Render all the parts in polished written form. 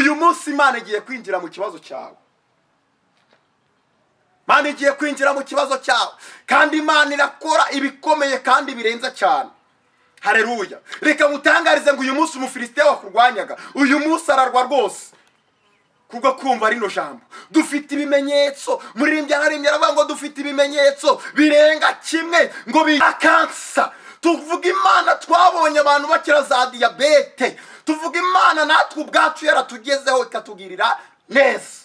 Uyu munsi Imana igiye kwinjira mu kibazo cyawe. Imana igiye kwinjira mu kibazo cyawe, kandi Imana irakora ibikomeye kandi birenze cyane. Hareruya! Reka mutangarize ngo uyu munsi Umufilisitiya wakurwanyaga, uyu munsi ararwa rwose kubwo kumva rino jambo. Dufite ibimenyetso. Muririmbyi ararimbye, aravuga ngo dufite ibimenyetso birenga kimwe ngo bikansa. Tuvuga Imana, twabonye abantu bakira za diyabete. Tuvuga Imana natwe ubwacu yaratugezeho, ikatugirira neza.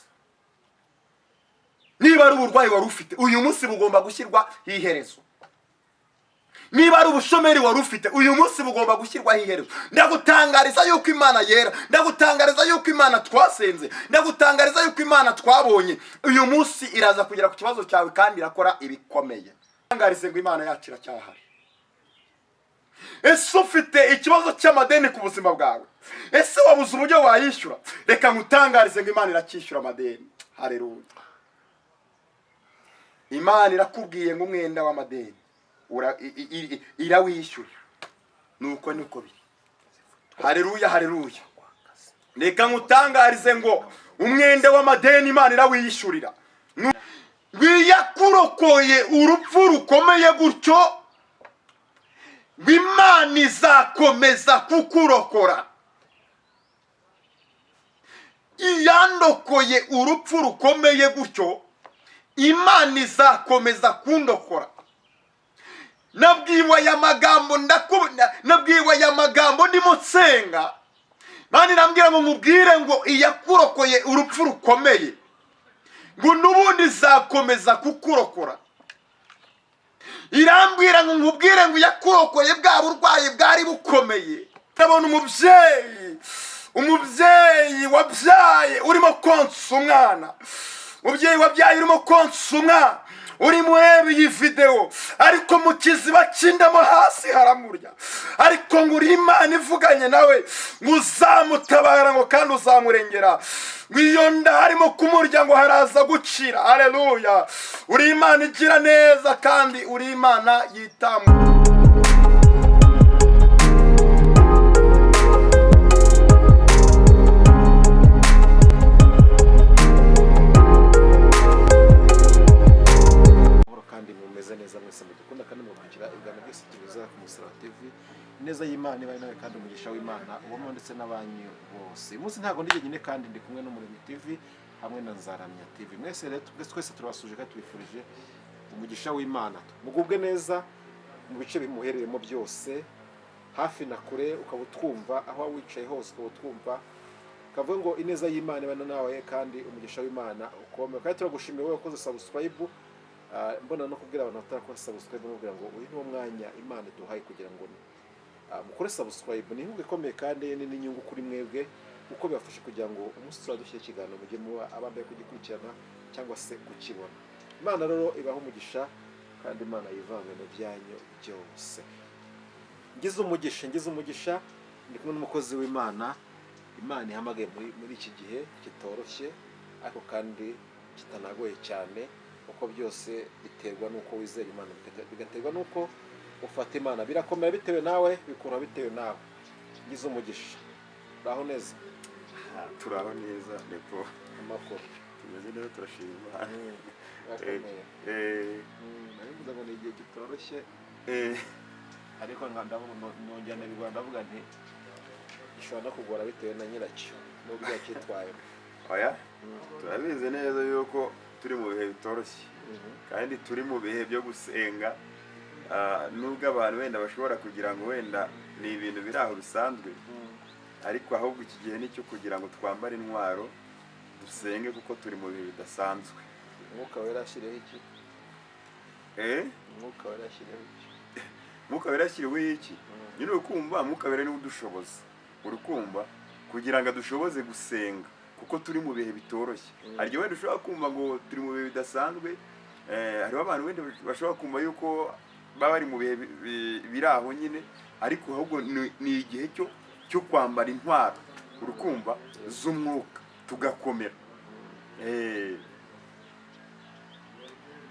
Niba ari uburwayi wari ufite, uyu munsi bugomba gushyirwa iherezo. Niba ari ubushomeri wari ufite, uyu munsi bugomba gushyirwaho iherezo. Ndagutangariza yuko Imana yera, ndagutangariza yuko Imana twasenze, ndagutangariza yuko Imana twabonye uyu munsi iraza kugera ku kibazo cyawe kandi irakora ibikomeye. Tangarize ngo Imana yacu iracyahari. Ese ufite ikibazo cy'amadeni ku buzima bwawe? Ese wabuze uburyo wayishyura? Reka nkutangarize ngo Imana iracyishyura amadeni. Hareruya! Imana irakubwiye ngo umwenda w'amadeni irawishyura. Nuko niko biri. Hareruya, hareruya! Reka nkutangarize ngo umwenda w'amadeni Imana irawiyishyurira. Rwiyakurokoye urupfu rukomeye gutyo, ngo Imana izakomeza kukurokora. Iyandokoye urupfu rukomeye gutyo, Imana izakomeza kundokora. Nabwiwe aya magambo, nabwiwe aya magambo ndimo nsenga. Imana irambwira ngo nkubwire ngo iyakurokoye urupfu rukomeye, ngo n'ubundi izakomeza kukurokora. Irambwira ngo nkubwire ngo iyakurokoye bwa burwayi bwari bukomeye. Ndabona umubyeyi wabyaye urimo konsa umwana, umubyeyi wabyaye urimo konsa umwana, urimo ureba iyi videwo, ariko mu kiziba cy'indamo hasi haramurya, ariko ngo uri Imana ivuganye nawe ngo uzamutabara, ngo kandi uzamurengera, ngo iyo nda harimo kumurya ngo haraza gukira. Aleluya! Uri Imana igira neza kandi uri Imana yitamba. Amahoro kandi mumeze neza mwese mudukunda kandi mukurikira ibiganiro byose tunyuza ku Musaraba TV. Ineza y'Imana ibaye nawe kandi umugisha w'Imana ubamo ndetse n'abanyu bose. Uyu munsi ntabwo ndi jyenyine, kandi ndi kumwe n'Umuremyi TV hamwe na Nzaramya TV. Mwese rero twese turabasuje kandi tubifurije umugisha w'Imana. Mugubwe neza mu bice bimuherereyemo byose, hafi na kure, ukaba utwumva aho waba wicaye hose, ukaba utwumva. Kavuga ngo ineza y'Imana ibana nawe kandi umugisha w'Imana ukomeye. Kandi turagushimiye wowe wakoze subscribe. Mbona no kubwira abantu batarakora subscribe, mubwira ngo uyu ni wo mwanya Imana iduhaye kugira ngo mukore subscribe. Ni inkunga ikomeye kandi ni n'inyungu kuri mwebwe, kuko bibafasha kugira ngo umunsi tuzadushyira ikiganiro mujye muba abambaye kugikurikirana cyangwa se kukibona. Imana rero ibahe umugisha kandi Imana yivange mu byanyu byose. Ngize umugisha, ngize umugisha, ndi kumwe n'umukozi w'Imana Imana ihamagaye muri iki gihe kitoroshye ariko kandi kitanagoye cyane, kuko byose biterwa n'uko wizera Imana, bigaterwa n'uko ufata Imana. Birakomera bitewe nawe, bikoroha bitewe nawe. Ngize umugisha, uraho neza? Turaho neza, Nepo. Amakuru? Tumeze neza, turashima Imana. Birakomeye. Narivuze ngo ni igihe kitoroshye, ariko nongera ndabigora, ndavuga nti gishobora no kugora bitewe na nyiracyo n'uburyo yacyitwayemo. Oya, turabizi neza yuko turi mu bihe bitoroshye kandi turi mu bihe byo gusenga. Nubwo abantu wenda bashobora kugira ngo wenda ni ibintu biri aho bisanzwe, ariko ahubwo iki gihe ni icyo kugira ngo twambare intwaro, dusenge, kuko turi mu bihe bidasanzwe. Umwuka Wera ashyiriyeho iki? Umwuka Wera ashyiriyeho iki? Mwuka Wera yashyiriweho iki? Nyine uri kumva, Mwuka Wera niwe udushoboza, uri kumva, kugira ngo adushoboze gusenga, kuko turi mu bihe bitoroshye. Hari igihe wenda ushobora kumva ngo turi mu bihe bidasanzwe. Hariho abantu wenda bashobora kumva yuko baba bari mu bihe biri aho nyine, ariko ahubwo ni igihe cyo kwambara intwaro, uri kumva, z'umwuka, tugakomera.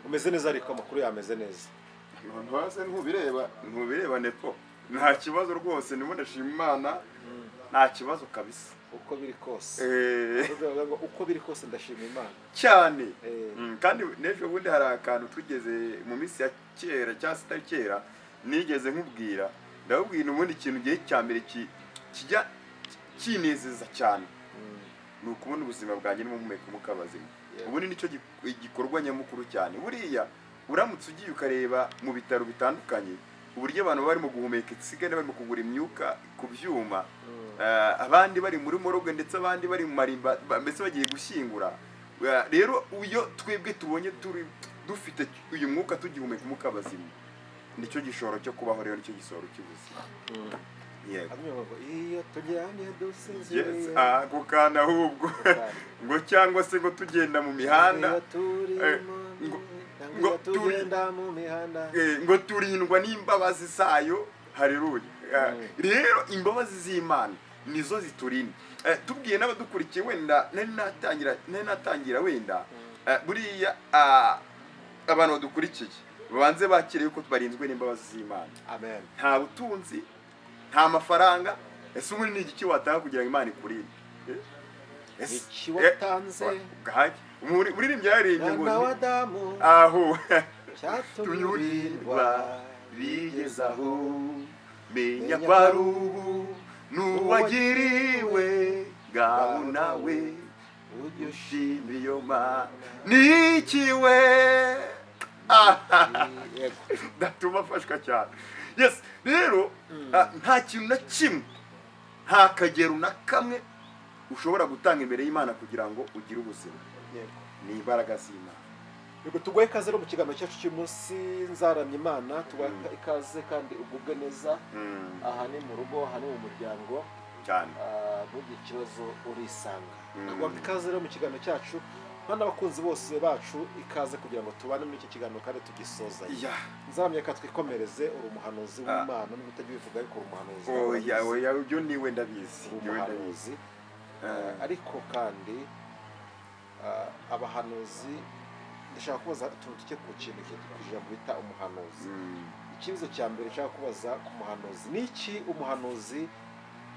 Umeze neza ariko? Amakuru yameze neza? Ntubireba, ntubireba, Nepo? Nta kibazo rwose, ndimo ndashima Imana. Nta kibazo kabisa. Uko biri kose, Bavuga ngo uko biri kose ndashima Imana. Cyane. Kandi n'ejo bundi hari akantu tugeze mu minsi ya kera, cyangwa se itari kera, nigeze nkubwira, ndababwira ubundi ikintu gihe cya mbere kijya kinezeza cyane ni ukubona ubuzima bwanjye n'umuhumeka umwuka bazima. Ubundi nicyo igikorwa nyamukuru cyane. Buriya uramutse ugiye ukareba mu bitaro bitandukanye uburyo abantu barimo guhumeka isigane, barimo kugura imyuka ku byuma, abandi bari muri morgue, ndetse abandi bari mu marimba, mbese bagiye gushyingura. Rero iyo twebwe tubonye turi dufite uyu mwuka, tugihumeka umwuka bazima, nicyo gishoro cyo kubaho. Rero nicyo gisoro cy'ubuzima. Yego. Hamwe ngo iyo turyamye dusinziriye. Yes, ako kana ahubwo ngo cyangwa se ngo tugenda mu mihanda, Iyo turi ngo iyo tugenda mu mihanda. Ngo turindwa n'imbabazi zayo. Haleluya. Rero imbabazi z'Imana nizo ziturinda. Tubwiye n'abadukurikiye, wenda nari natangira wenda, buriya abantu badukurikiye babanze bakire yuko barinzwe n'imbabazi z'Imana. Amen. Nta butunzi, nta mafaranga. Ese ubundi ni igiki watanga kugira ngo Imana ikurinde? Iki watanze? Gahaki umuririmbyi yaririmbye ngo Mwana wa Adamu, aho cyatumye turindwa urindwa bigeze aho, menya ko ari ubu n'uwagiriwe ngaho nawe ujye ushima iyo Mana nikiwe. Yego. Ndatuma afashwa cyane. Yes, rero nta kintu na kimwe, nta kagero na kamwe ushobora gutanga imbere y'Imana kugira ngo ugire ubuzima. Ni imbaraga z'Imana. Yego, tuguhe ikaze rero mu kiganiro cyacu cy'umunsi. Nzaramya Imana, tuguhe ikaze kandi ugubwe neza. Aha ni mu rugo, aha ni mu muryango. Cyane. Ntugire ikibazo, urisanga. Tuguha ikaze rero mu kiganiro cyacu, kandi abakunzi bose bacu ikaze kugira ngo tubane muri iki kiganiro kandi tugisozanye. Nzaramya, reka twikomereze. Uri umuhanuzi w'Imana, nubwo utajya ubivuga, ariko uri umuhanuzi. Oya, oya, ibyo niwe ndabizi. Uri Ibyo ndabizi. umuhanuzi. Ariko kandi abahanuzi, ndashaka kubaza utuntu duke ku kintu ku ijambo bita umuhanuzi. Ikibazo cya mbere nshaka kubaza ku muhanuzi ni iki? Umuhanuzi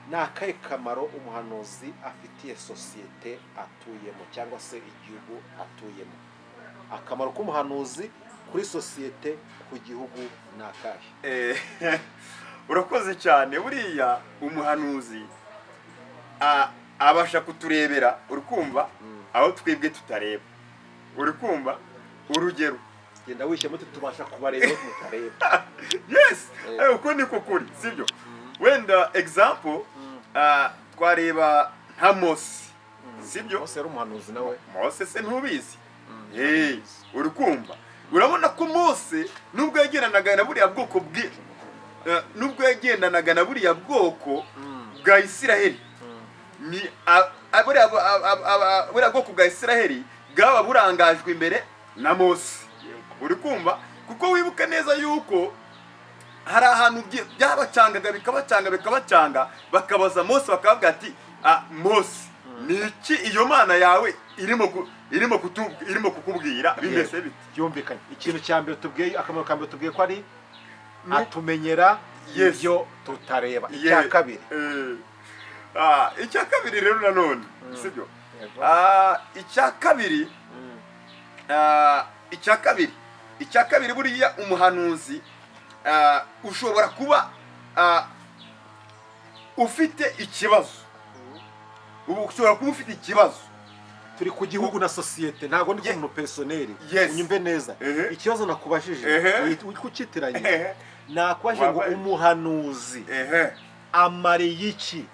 ni akahe kamaro umuhanuzi afitiye sosiyete atuyemo cyangwa se igihugu atuyemo? Akamaro k'umuhanuzi kuri sosiyete, ku gihugu ni akahe? Urakoze cyane. Buriya umuhanuzi abasha kuturebera, uri kumva, aho twebwe tutareba, uri kumva? Urugero, Genda wishyemo, tubasha kubareba aho mutareba. Yes. Uko niko kuri, sibyo? Wenda example, twareba nka Mose, sibyo? Mose yari umuhanuzi nawe. Mose se ntubizi? Hey, uri kumva, urabona ko Mose nubwo yagendanaga na buriya bwoko bwi nubwo yagendanaga na buriya bwoko bwa Isiraheli, ni buriya bwoko bwa Isiraheli bwaba burangajwe imbere na Mose, uri kumva? Kuko wibuka neza yuko hari ahantu byabacangaga, bikabacanga, bikabacanga, bakabaza Mose, bakababwira ati: "Ah, Mose, ni iki iyo Mana yawe irimo kukubwira? Bimeze bite?" Byumvikanye. Ikintu cya mbere tubwiye, akamaro ka mbere tubwiye ko ari atumenyera ibyo tutareba. Icya kabiri? Icya kabiri rero nanone, sibyo? Icya kabiri, icya kabiri, buriya umuhanuzi, ushobora kuba ufite ikibazo, ubu ushobora kuba ufite ikibazo. Turi ku gihugu na sosiyete, ntabwo ndi ku muntu personnel. Unyumve neza. Ikibazo nakubajije, uri kucyitiranya. Nakubajije ngo umuhanuzi amariye iki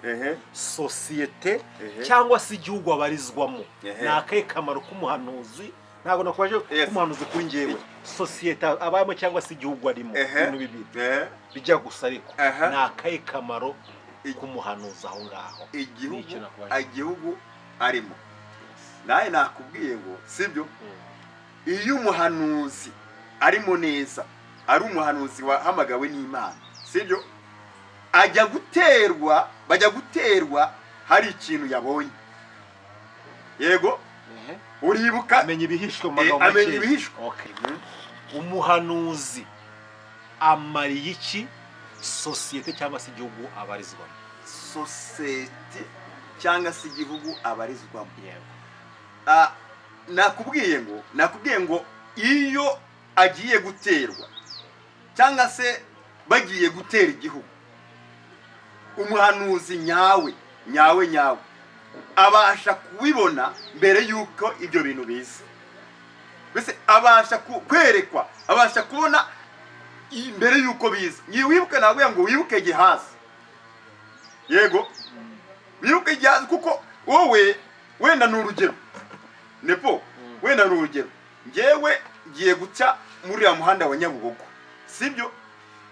sosiyete cyangwa se igihugu abarizwamo? Ni akahe kamaro k'umuhanuzi? Ntabwo nakubajije k'umuhanuzi kuri njyewe, sosiyete abayemo cyangwa se igihugu arimo. Ibintu bibiri bijya gusa, ariko ni akahe kamaro k'umuhanuzi aho ngaho? Igihugu, Nicyo nakubajije. igihugu arimo, nawe nakubwiye ngo sibyo? Iyo umuhanuzi arimo neza, ari umuhanuzi wahamagawe n'Imana, sibyo, ajya guterwa, bajya guterwa hari ikintu yabonye. Yego. Uribuka? Amenya ibihishwe mu magambo Amenya makeya. ibihishwe. Okay. Umuhanuzi amariye iki sosiyete cyangwa se igihugu abarizwamo? Sosiyete cyangwa se igihugu abarizwamo. Yego. Nakubwiye ngo iyo agiye guterwa cyangwa se bagiye gutera igihugu, umuhanuzi nyawe nyawe nyawe abasha kubibona mbere y'uko ibyo bintu biza. Mbese abasha kwerekwa, abasha kubona mbere y'uko biza. Wibuke, nabwiye ngo wibuke Gehazi. Yego, wibuke Gehazi, kuko wowe wenda ni urugero nepo, wenda ni urugero, ngewe ngiye guca muri uriya muhanda wa Nyabugogo, sibyo?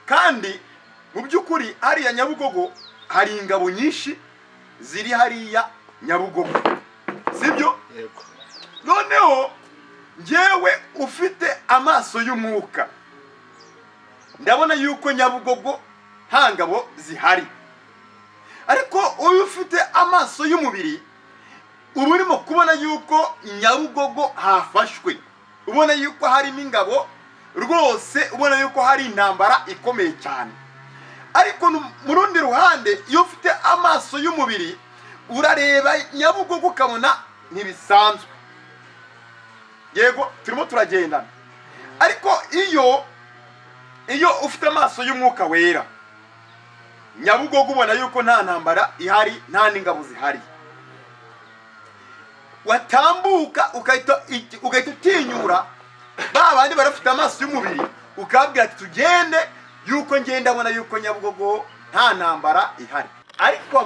Kandi mu by'ukuri hariya Nyabugogo hari ingabo nyinshi ziri hariya Nyabugogo, sibyo? Yego. Noneho ngewe ufite amaso y'umwuka ndabona yuko Nyabugogo nta ngabo zihari, ariko uyu ufite amaso y'umubiri uba urimo kubona yuko Nyabugogo hafashwe, ubona yuko harimo ingabo rwose, ubona yuko hari intambara ikomeye cyane. Ariko mu rundi ruhande, iyo ufite amaso y'umubiri urareba Nyabugogo ukabona ntibisanzwe. Yego, turimo turagendana. Ariko iyo ufite amaso y'Umwuka Wera, Nyabugogo ubona yuko nta ntambara ihari, nta n'ingabo zihari. Watambuka ugahita utinyura ba bandi barafite amaso y'umubiri, ukababwira ati: "Tugende, yuko ngenda abona yuko Nyabugogo nta ntambara ihari." Ariko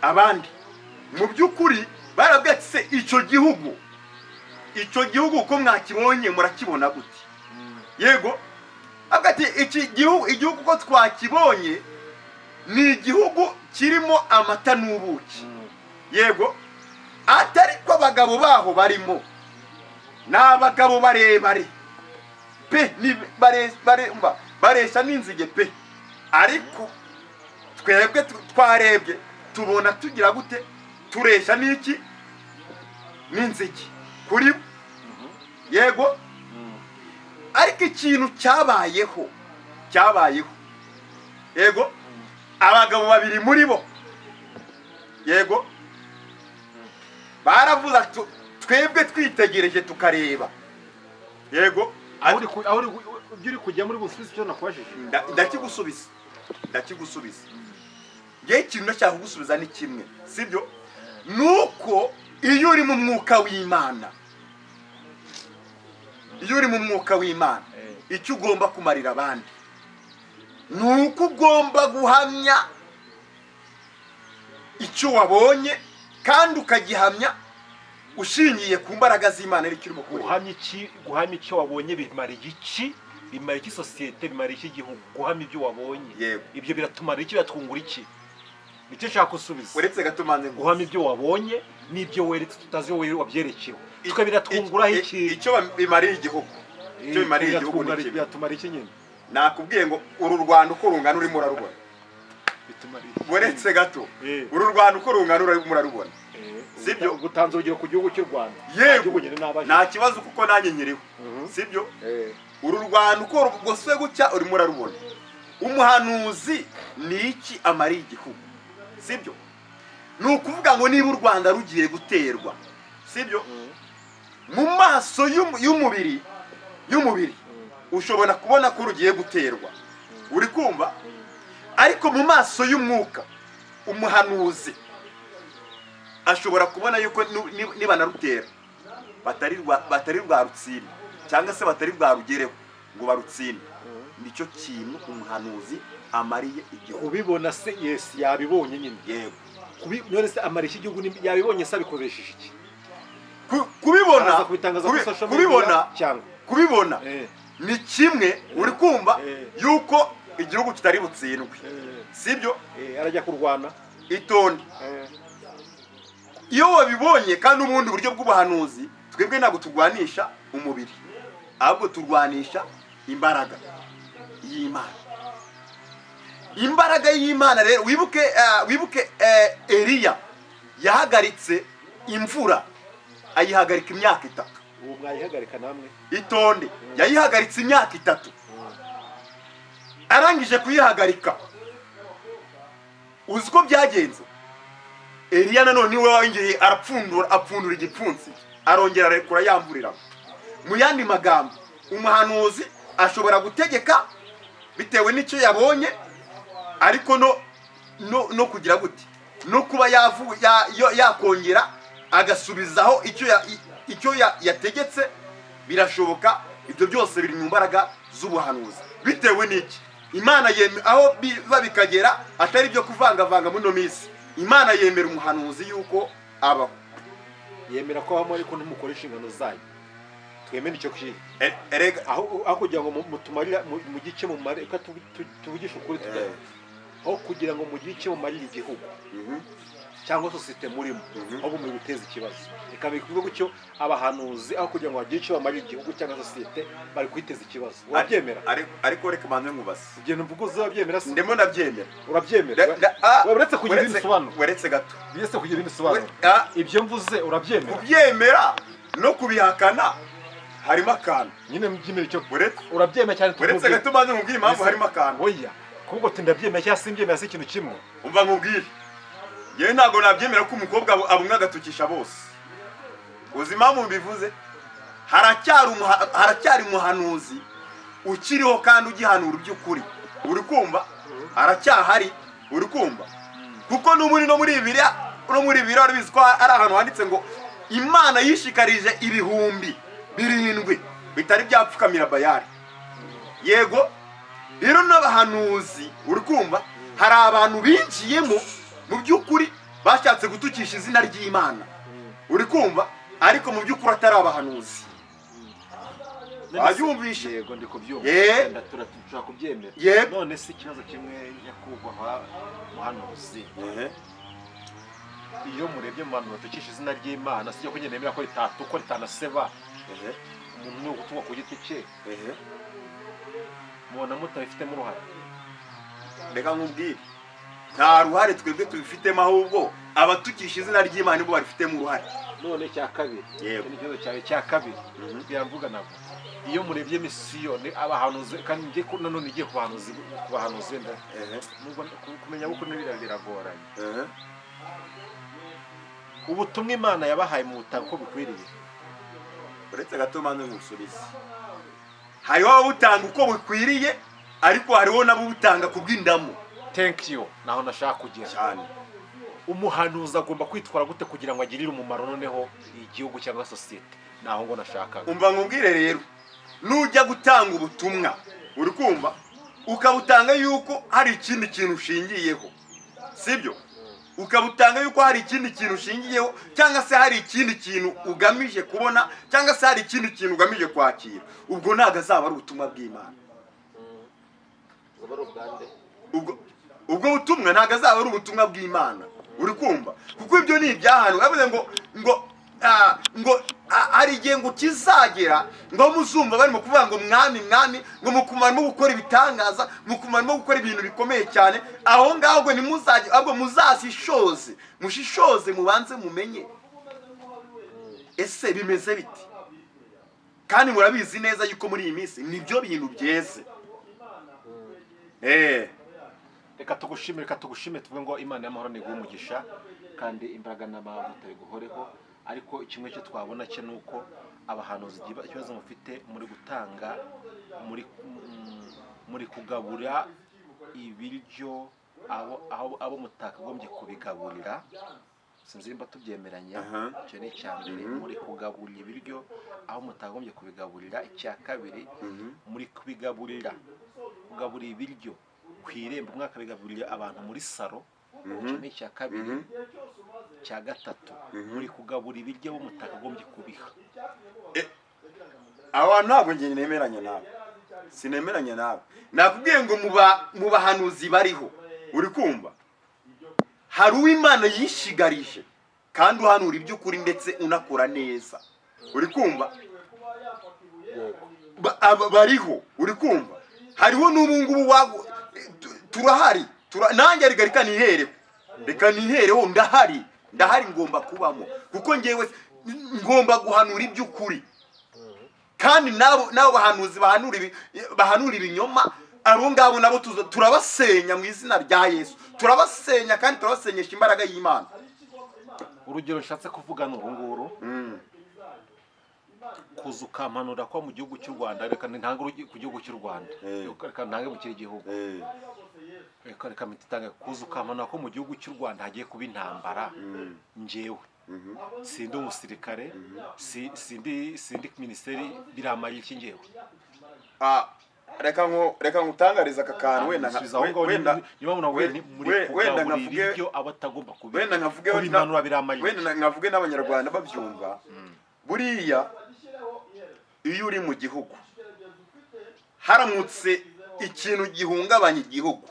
abandi mu by'ukuri barabwira ati: "Se icyo gihugu uko mwakibonye murakibona gute?" Yego, avuga ati: "Iki gihugu, igihugu uko twakibonye ni igihugu kirimo amata n'ubuki." Yego, atari ko abagabo baho barimo ni abagabo barebare pe, ni mba, bareshya n'inzige pe, ariko twebwe twarebye tubona tugira gute, tureshya n'iki, n'inzige kuri bo. Yego, ariko ikintu cyabayeho, yego, abagabo babiri muri bo, yego, baravuze ati: "Twebwe twitegereje tukareba, yego." Aho uri ibyo uri kujya muri busubize icyo nakubajije. Ndakigusubiza. Ngewe ikintu ndashaka kugusubiza ni kimwe, sibyo? Nuko iyo uri mu mwuka w'Imana, iyo uri mu mwuka w'Imana, icyo ugomba kumarira abandi ni uko ugomba guhamya icyo wabonye, kandi ukagihamya ushingiye ku mbaraga z'Imana aricyo urimo kureba. Guhamya iki? Guhamya icyo wabonye bimara iki? Bimara iki sosiyete? Bimara iki igihugu? Guhamya ibyo wabonye, Yego. ibyo biratumara iki? Biratwungura iki? Nicyo nshaka gusubiza. Uretse gato manze ngo Guhamya ibyo wabonye n'ibyo weretse tutazi wowe wabyerekewe twe biratwunguraho iki? Icyo bimariye igihugu ni kimwe. Biratumara iki nyine? Nakubwiye ngo uru Rwanda uko rungana urimo urarubona. Bitumara iki? Uretse gato. Uru Rwanda uko rungana urimo urarubona. Sibyo? Gutanze urugero ku gihugu cy'u Rwanda. Yego. Igihugu nyine n'abaje. Nta kibazo, kuko nanjye nkiriho. Sibyo? Uru Rwanda uko rugoswe gutya urimo urarubona. Umuhanuzi ni iki amariye igihugu? Sibyo? Ni ukuvuga ngo niba u Rwanda rugiye guterwa, sibyo, mu maso y'umubiri ushobora kubona ko rugiye guterwa, uri kumva? Ariko mu maso y'umwuka umuhanuzi ashobora kubona yuko niba narutera batari rwarutsinda, cyangwa se batari bwarugereho ngo barutsinde. Nicyo kintu umuhanuzi amariye igihugu. Kubibona se, yes, yabibonye nyine. Yego. None se amara iki igihugu? Yabibonye se abikoresheje iki? Kubibona Araza kubitangaza kuri social media kubibona cyangwa kubibona ni kimwe, uri kumva, yuko igihugu kitari butsindwe, sibyo? Arajya kurwana. Itonde. Iyo wabibonye, kandi ubundi buryo bw'ubuhanuzi, twebwe ntabwo turwanisha umubiri, ahubwo turwanisha imbaraga y'Imana. Imbaraga y'Imana rero, wibuke Eliya yahagaritse imvura, ayihagarika imyaka 3. Ubu mwayihagarika namwe? Itonde. Yayihagaritse imyaka 3. Arangije kuyihagarika, Uzi ko byagenze? Eliya nanone niwe wongeye arapfundura, apfundura igipfunsi, arongera arekura yamvurira. Mu yandi magambo, umuhanuzi ashobora gutegeka bitewe n'icyo yabonye, ariko no kugira gute, no kuba yakongera agasubizaho icyo yategetse birashoboka. Ibyo byose biri mu mbaraga z'ubuhanuzi, bitewe n'iki Imana yeme aho biva bikagera, atari ibyo kuvangavanga. Muri ino minsi Imana yemera umuhanuzi yuko abaho. Yemera ko habamo, ariko ntimukore inshingano zayo. Twemere icyo kintu. Erega Aho kugira ngo mutumarira mu gice mumare, reka tuvugishe ukuri, aho kugira ngo mugire icyo mumarira igihugu cyangwa sosiyete murimo, ahubwo muri guteza ikibazo. Reka bivuge gutyo: abahanuzi, aho kugira ngo bagire icyo bamarira igihugu cyangwa sosiyete, bari kwiteza ikibazo. Urabyemera? Ariko reka manze nkubaze. Ugenda uvuga uzabyemera se? Ndimo ndabyemera. Urabyemera? Uretse kugira ibindi usobanura. Uretse gato. Uretse kugira ibindi usobanura. Ibyo mvuze urabyemera? Kubyemera no kubihakana harimo akantu. Nyine mbyemera icyo. Uretse Urabyemera cyane? Uretse gato manze nkubwire impamvu harimo akantu. Oya, kuvuga uti ndabyemera cyangwa simbyemera si ikintu kimwe. Umva nkubwire, yewe, ntabwo nabyemera ko umukobwa abumwe agatukisha bose. Uzi impamvu mbivuze? Haracyari umuhanuzi ukiriho kandi ugihanura iby'ukuri, uri kumva? Aracyahari, uri kumva? Kuko n'ubundi no muri Bibiliya urabizi ko ari ahantu handitse ngo Imana yishikarije 7000 bitari byapfukamira Bayari. Yego, rero n'abahanuzi, uri kumva, hari abantu binjiyemo mu by'ukuri bashatse gutukisha izina ry'Imana, uri kumva, ariko mu by'ukuri atari abahanuzi. Wabyumvishe? Yego, ndi kubyumva. Dushobora kubyemera. None se ikibazo kimwe, nyakubahwa muhanuzi, iyo murebye mu bantu batukisha izina ry'Imana, si ko nemera ko ritatukwa, ritanaseba, umuntu ni ugutukwa ku giti cye, mubona mutabifitemo uruhare? Reka nkubwire, nta ruhare twebwe tubifitemo, ahubwo abatukisha izina ry'Imana nibo babifitemo uruhare. None cya kabiri. Yego. Icyo ni ikibazo cyawe cya kabiri. Mvuga ntabwo iyo murebye misiyo ni abahanuzi, kandi njye ko nanone igiye ku bahanuzi wenda, nubwo kumenya uko n'ibira biragoranye, ubutumwa Imana yabahaye mu butaka uko bikwiriye? Uretse gato manze ngusubize. Hariho ababutanga uko bukwiriye, ariko hariho n'ababutanga ku bw'indamu. Thank you, naho nashaka kugera. Cyane. Umuhanuzi agomba kwitwara gute kugira ngo agirire umumaro noneho igihugu cyangwa sosiyete? Naho ngo nashakaga. Umva nkubwire rero, nujya gutanga ubutumwa, uri kumva, ukabutanga yuko hari ikindi kintu ushingiyeho, sibyo? Ukabutanga yuko hari ikindi kintu ushingiyeho, cyangwa se hari ikindi kintu ugamije kubona, cyangwa se hari ikindi kintu ugamije kwakira, ubwo ntabwo azaba ari ubutumwa bw'Imana. Ubwo butumwa ntabwo azaba ari ubutumwa bw'Imana, uri kumva? Kuko ibyo ni ibyahantu bavuze ngo hari igihe ngo kizagera ngo muzumva barimo kuvuga ngo "Mwami, Mwami", ngo mukumaramo gukora ibitangaza, mukumaramo gukora ibintu bikomeye cyane. Aho ngaho ngo ntimuzajye, ahubwo muzashishoze, mushishoze, mubanze mumenye ese bimeze biti. Kandi murabizi neza yuko muri iyi minsi nibyo bintu byeze. Reka tugushime, reka tugushime, tuvuge ngo Imana y'amahoro niguhe umugisha kandi imbaraga n'amavuta biguhoreho. Ariko kimwe cyo twabona cyo ni uko abahanuzi, ikibazo mufite, muri gutanga, muri kugabura ibiryo abo mutakagombye kubigaburira. Sinzi nimba tubyemeranya. Icyo ni icya mbere. Muri kugaburira ibiryo aho mutagombye kubigaburira. Icya kabiri, muri kubigaburira, kugaburira ibiryo ku irembo, mwakabigaburira abantu muri saro. Icyo ni icya kabiri. Icya gatatu, muri kugabura ibiryo abo mutakagombye kubiha. Aho hantu ntabwo njye nemeranya nawe, sinemeranya nawe. Nakubwiye ngo mu bahanuzi bariho, uri kumva, hari uw'Imana yishigarije kandi uhanura iby'ukuri ndetse unakora neza, uri kumva? Bariho, uri kumva? Hariho n'ubu ngubu turahari, nanjye reka nihereho, reka nihereho, ndahari, ndahari, ngomba kubamo kuko ngewe ngomba guhanura iby'ukuri. Kandi n'abo bahanuzi bahanura ibinyoma. Abo ngabo nabo turabasenya mu izina rya Yesu, turabasenya kandi turabasenyesha imbaraga y'Imana. Urugero nshatse kuvuga ni uru nguru. Kuza ukampanura ko mu gihugu cy'u Rwanda, reka ntange ku gihugu cy'u Rwanda, reka ntange mu kindi gihugu, reka mititange. Kuza ukampanura ko mu gihugu cy'u Rwanda hagiye kuba intambara, njyewe sindi umusirikare, sindi minisiteri, biramariye iki njyewe? Reka nkutangarize aka kantu wenda wenda nkavuge n'abanyarwanda babyumva. Buriya iyo uri mu gihugu haramutse ikintu gihungabanya igihugu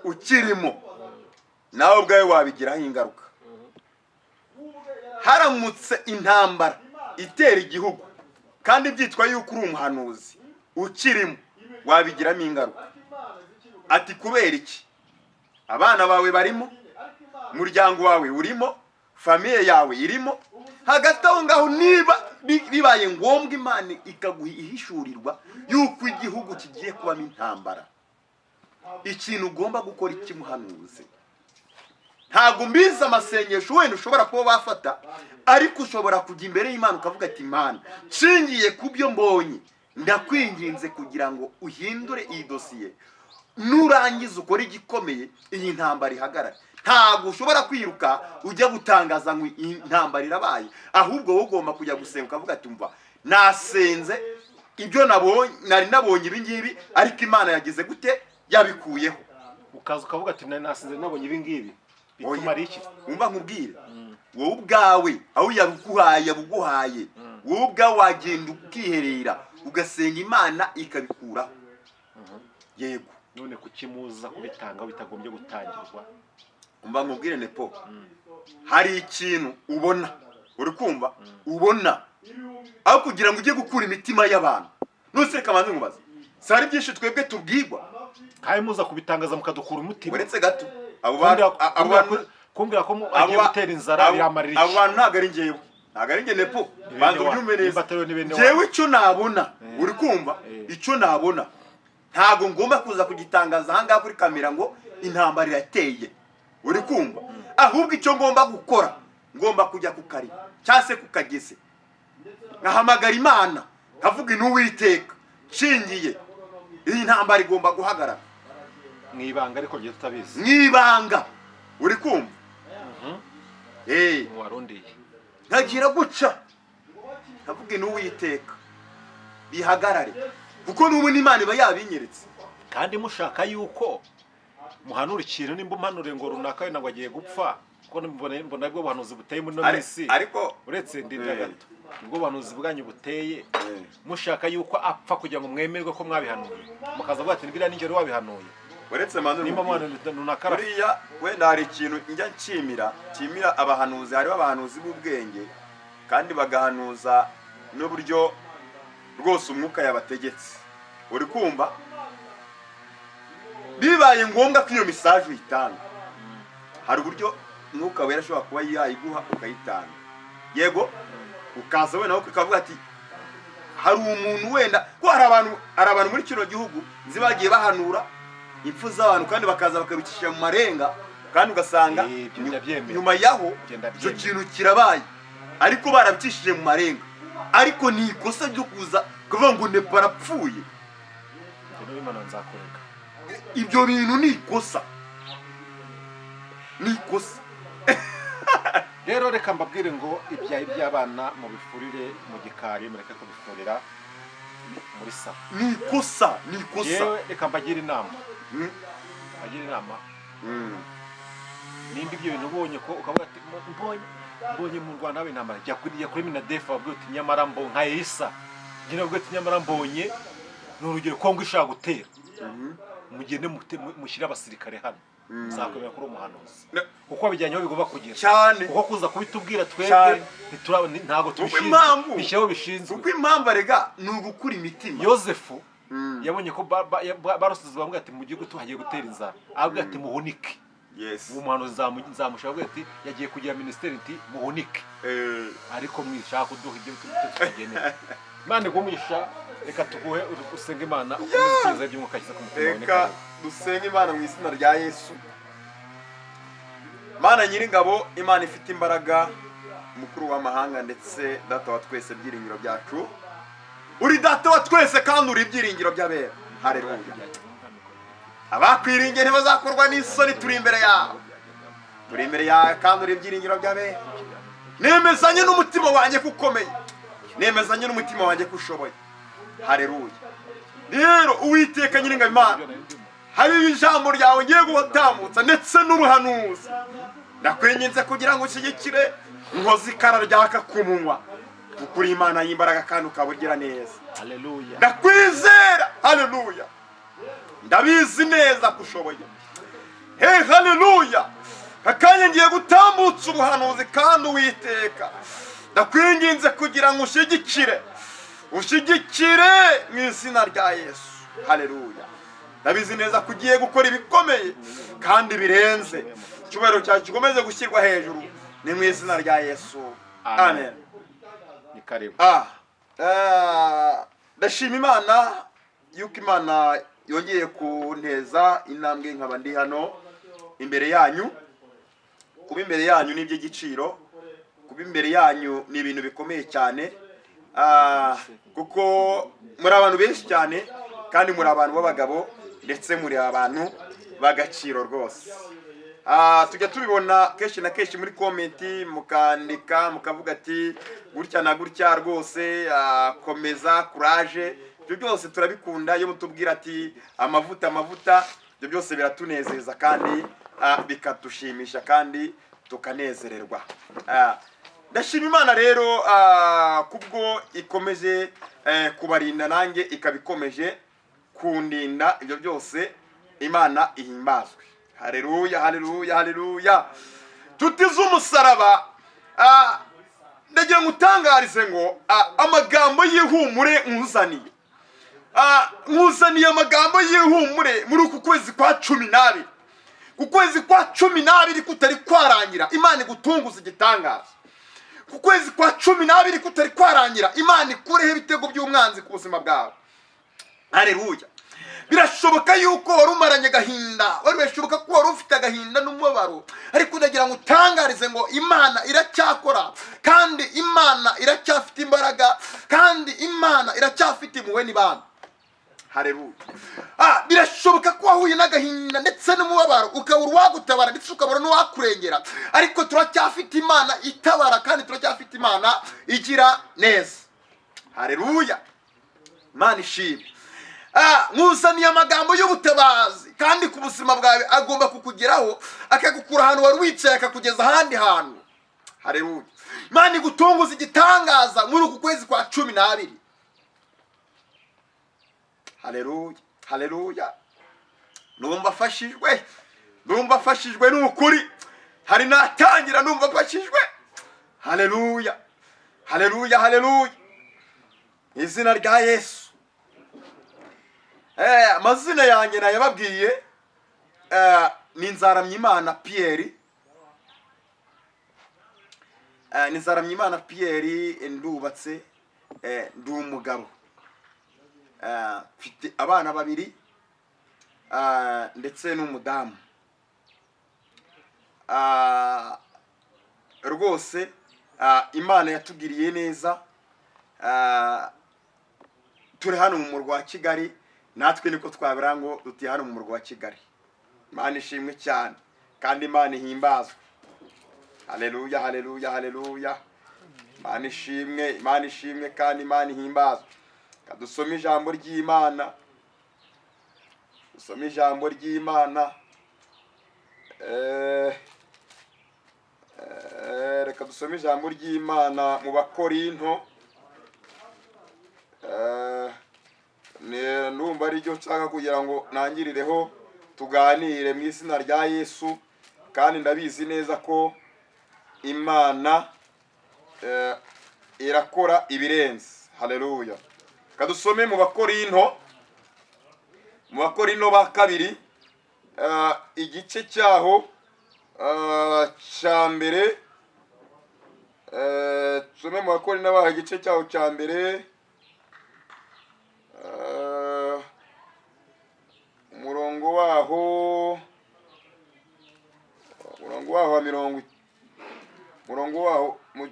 ukirimo, nawe ubwawe wabigiraho ingaruka. Haramutse intambara itera igihugu kandi byitwa yuko uri umuhanuzi ukirimo, wabigiramo ingaruka. Ati kubera iki? Abana bawe barimo, umuryango wawe urimo, famiye yawe irimo. Hagati aho ngaho niba bibaye ngombwa Imana ikaguha ihishurirwa yuko igihugu kigiye kubamo intambara, ikintu ugomba gukora ikimuhanuze. Ntabwo mbizi amasengesho wenda ushobora kuba wafata, ariko ushobora kujya imbere y'Imana ukavuga ati Imana, nshingiye ku byo mbonye, ndakwinginze kugira ngo uhindure iyi dosiye, nurangiza ukore igikomeye, iyi ntambara ihagarare. Ntabwo ushobora kwiruka ujya gutangaza ngo intambara irabaye, ahubwo wowe ugomba kujya gusenga ukavuga ati umva, nasenze ibyo nabonye, nari nabonye ibi ngibi, ariko Imana yagize gute? Yabikuyeho. Ukaza ukavuga ati nasenze nabonye ibi ngibi, bituma ari iki? Umva nkubwire, wowe ubwawe aho yabuguhaye, wowe ubwawe wagenda ukiherera ugasenga Imana ikabikuraho. Yego. None kukimuza kubitanga bitagombye gutangirwa? Umva nkubwire Nepo, hari ikintu ubona uri kumva ubona aho kugira ngo ujye gukura imitima y'abantu. Nuse reka manze nkubaze, si hari byinshi twebwe tubwirwa kandi muza kubitangaza mukadukura umutima? Uretse gato abo bantu kumbwira ko agiye gutera inzara biramarira iki? Abo bantu ntabwo ari njyewe, ntabwo ari njye Nepo, banza ubyumve neza. Njyewe icyo nabona uri kumva, icyo nabona ntabwo ngomba kuza kugitangaza aha ngaha kuri kamera ngo intambara irateye, uri kumva. Ahubwo icyo ngomba gukora, ngomba kujya ku kari cyangwa se ku kagezi, nkahamagara Imana, nkavuga in'Uwiteka, nshingiye iyi ntambara igomba guhagarara mu ibanga, ariko ngiye tutabizi mu ibanga, uri kumva. Warundiye nkagira guca nkavuga in'Uwiteka bihagarare, kuko n'ubu n'Imana iba yabinyeretse. Kandi mushaka yuko muhanura ikintu, nimba umpanure ngo runaka wenda ngo agiye gupfa, kuko mbona bwo buhanuzi buteye muri no minsi, ariko uretse ndinda gato, ubwo buhanuzi bwanyu buteye, mushaka yuko apfa kugira ngo mwemerwe ko mwabihanuye, mukaza vuga ati biriya nijoro wabihanuye. Uretse manure nimba muhanura runaka buriya wenda hari ikintu njya nshimira abahanuzi. Hariho abahanuzi b'ubwenge kandi bagahanuza n'uburyo rwose umwuka yabategetse, uri kumva. Bibaye ngombwa ko iyo message uyitanga, hari uburyo umwuka wera ashobora kuba yayiguha ukayitanga. Yego, ukaza wenda ukavuga ati hari umuntu wenda, ko hari abantu muri kino gihugu nzi bagiye bahanura impfu z'abantu kandi bakaza bakabicisha mu marenga, kandi ugasanga nyuma yaho icyo kintu kirabaye, ariko barabicishije mu marenga. Ariko ni ikosa ryo kuza kuvuga ngo Nepo arapfuye. Ibyo bintu ni ikosa, ni ikosa. Rero reka mbabwire ngo ibyayi by'abana mubifurire mu gikari, mureke kubifurira muri salo. Ni ikosa, ni ikosa. Yewe reka mbagire inama, mbagire inama. Nimba ibyo bintu ubonye ko ukavuga ati mbonye mu Rwanda habe intambara, jya kuri Minadef babwire uti nyamara mbonye nka Elisa, njye nabwo ati nyamara mbonye ni urugero Kongo ishaka gutera, mugende mushyire abasirikare hano, nzakwemera kuri umuhanuzi, kuko bijyanye aho bigomba kugera cyane. Kuko kuza kubitubwira twebwe ntabwo tubishinzwe, bishyiraho bishinzwe. Kuko impamvu arega ni ugukura imitima. Yosefu yabonye ko barosize bamubwira ati mu gihugu tuhagiye gutera inzara, ababwira ati muhunike. Uwo muhanuzi nzamushaka avuga ati yagiye kugira minisiteri iti muhunike, ariko mwishaka kuduha ibyo tutagenera. Imana iguhe umugisha. Reka tuguhe usenge Imana, ukomeze utugezaho iby'umwuka ashyize ku mutima wawe. Ni Reka karibu. dusenge Imana mu izina rya Yesu. Mana Nyiringabo, Imana ifite imbaraga, mukuru w'amahanga ndetse Data wa twese, byiringiro byacu, uri Data wa twese kandi uri ibyiringiro by'abera. Hareruya! Abakwiringiye ntibazakorwa n'isoni. Turi imbere yawe, turi imbere yawe kandi uri ibyiringiro by'abera. Nemezanye n'umutima wanjye ko ukomeye, nemezanye n'umutima wanjye ko ushoboye. Hareruya! Rero Uwiteka Nyiringabo Imana, hari ijambo ryawe ngiye gutambutsa ndetse n'ubuhanuzi. Ndakwinginze kugira ngo ushyigikire, nkoze ikara ryaka ku munwa, kuko uri Imana y'imbaraga kandi ukaba ugira neza. Haleluya. Ndakwizera, haleluya, ndabizi neza ko ushoboye. He, haleluya! Akanya ngiye gutambutsa ubuhanuzi kandi Uwiteka ndakwinginze kugira ngo ushyigikire, ushyigikire mu izina rya Yesu. Haleluya! Ndabizi neza ko ugiye gukora ibikomeye kandi birenze. Icyubahiro cyawe gikomeze gushyirwa hejuru, ni mu izina rya Yesu, amen. Ni karibu. Ndashima Imana yuko Imana yongeye kunteza intambwe nkaba ndi hano imbere yanyu. Kuba imbere yanyu ni iby'igiciro, kuba imbere yanyu ni ibintu bikomeye cyane, kuko muri abantu benshi cyane kandi muri abantu b'abagabo ndetse muri abantu b'agaciro rwose. Tujya tubibona kenshi na kenshi muri comment, mukandika mukavuga ati gutya na gutya rwose, komeza, courage. Ibyo byose turabikunda. Iyo mutubwira ati amavuta, amavuta, ibyo byose biratunezeza kandi bikadushimisha kandi tukanezererwa. Ndashima Imana rero kubwo ikomeje kubarinda, nanjye ikaba ikomeje kundinda. Ibyo byose Imana ihimbazwe. Haleluya, haleluya, haleluya! Nshuti z'umusaraba, ndagira ngo utangarize ngo amagambo y'ihumure nkuzaniye, nkuzaniye amagambo y'ihumure muri uku kwezi kwa 12. Ku kwezi kwa 12 kutari kwarangira, Imana igutunguza igitangaza. Ku kwezi kwa 12 kutari kwarangira, Imana ikureho ibitego by'umwanzi ku buzima bwawe. Hareruya! Birashoboka yuko wari umaranye agahinda, wari birashoboka ko wari ufite agahinda n'umubabaro, ariko ndagira ngo utangarize ngo Imana iracyakora kandi Imana iracyafite imbaraga kandi Imana iracyafite impuhwe n'ibanga. Hareruya! Birashoboka ko wahuye n'agahinda ndetse n'umubabaro, ukabura uwagutabara ndetse ukabura n'uwakurengera, ariko turacyafite Imana itabara kandi turacyafite Imana igira neza. Hareruya! Imana ishimwe. Nkuzaniye amagambo y'ubutabazi kandi ku buzima bwawe agomba kukugeraho, akagukura ahantu wari wicaye akakugeza ahandi hantu. Hareruya! Imana igutunguza igitangaza muri uku kwezi kwa 12. Hareruya, hareruya! Numva afashijwe, numva afashijwe, ni ukuri. Hari natangira numva afashijwe. Hareruya, hareruya, hareruya! Izina rya Yesu. Amazina yanjye nayababwiye, ni Nzaramyimana Pierre. Ni Nzaramyimana Pierre, ndubatse, ndi umugabo. Mfite abana babiri ndetse n'umudamu. Rwose Imana yatugiriye neza. Turi hano mu murwa wa Kigali, natwe niko twabira ngo dutuye hano mu murwa wa Kigali. Imana ishimwe cyane kandi Imana ihimbazwe. Haleluya, haleluya, haleluya! Imana ishimwe, Imana ishimwe kandi Imana ihimbazwe. Kadusome ijambo ry'Imana, dusome ijambo ry'Imana. Reka dusome ijambo ry'Imana mu Bakorinto. Ndumva ari ryo nshaka kugira ngo nangirireho tuganire mu izina rya Yesu, kandi ndabizi neza ko Imana irakora ibirenze. Haleluya! Reka dusome mu Bakorinto, mu Bakorinto ba kabiri, igice cyaho cya mbere. Tusome mu Bakorinto baho igice cyaho cya mbere.